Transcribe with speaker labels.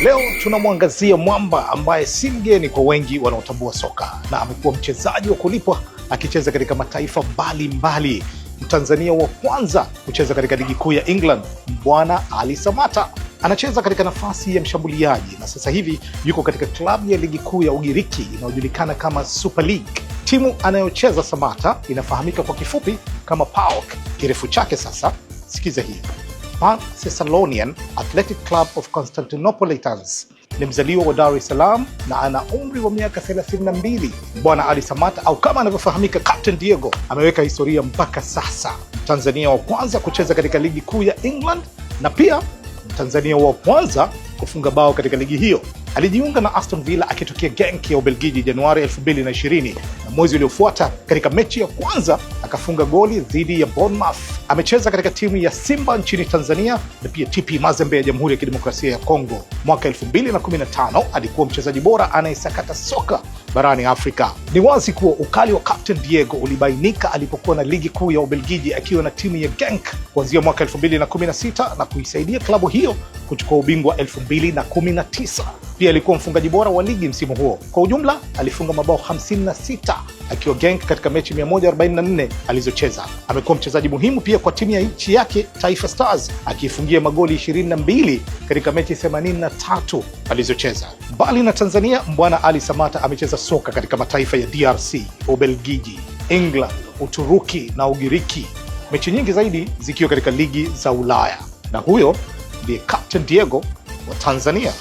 Speaker 1: Leo tunamwangazia mwamba ambaye si mgeni kwa wengi wanaotambua soka na amekuwa mchezaji wa kulipwa akicheza katika mataifa mbalimbali. Mtanzania wa kwanza kucheza katika ligi kuu ya England, Bwana Ally Samatta anacheza katika nafasi ya mshambuliaji na sasa hivi yuko katika klabu ya ligi kuu ya Ugiriki inayojulikana kama Super League. Timu anayocheza Samatta inafahamika kwa kifupi kama PAOK. Kirefu chake sasa, sikiza hii: Pan-Thessalonian Athletic Club of Constantinopolitans. Ni mzaliwa wa Dar es Salaam na ana umri wa miaka 32. Bwana Ally Samatta, au kama anavyofahamika Captain Diego, ameweka historia mpaka sasa, Mtanzania wa kwanza kucheza katika ligi kuu ya England na pia Mtanzania wa kwanza kufunga bao katika ligi hiyo. Alijiunga na Aston Villa akitokea Genk ya Ubelgiji Januari 2020, na mwezi uliofuata katika mechi ya kwanza akafunga goli dhidi ya Bournemouth. Amecheza katika timu ya Simba nchini Tanzania na pia TP Mazembe ya Jamhuri ya Kidemokrasia ya Kongo. Mwaka 2015 alikuwa mchezaji bora anayesakata soka barani Afrika. Ni wazi kuwa ukali wa Captain Diego ulibainika alipokuwa na ligi kuu ya Ubelgiji akiwa na timu ya Genk kuanzia mwaka 2016 na kuisaidia klabu hiyo kuchukua ubingwa 2019. Pia alikuwa mfungaji bora wa ligi msimu huo. Kwa ujumla alifunga mabao 56 akiwa Genk katika mechi 144 alizocheza. Amekuwa mchezaji muhimu pia kwa timu ya nchi yake Taifa Stars, akiifungia magoli 22 katika mechi 83 alizocheza. Mbali na Tanzania, Mbwana Ally Samatta amecheza soka katika mataifa ya DRC, Ubelgiji, England, Uturuki na Ugiriki, mechi nyingi zaidi zikiwa katika ligi za Ulaya. Na huyo ndiye Captain Diego wa Tanzania.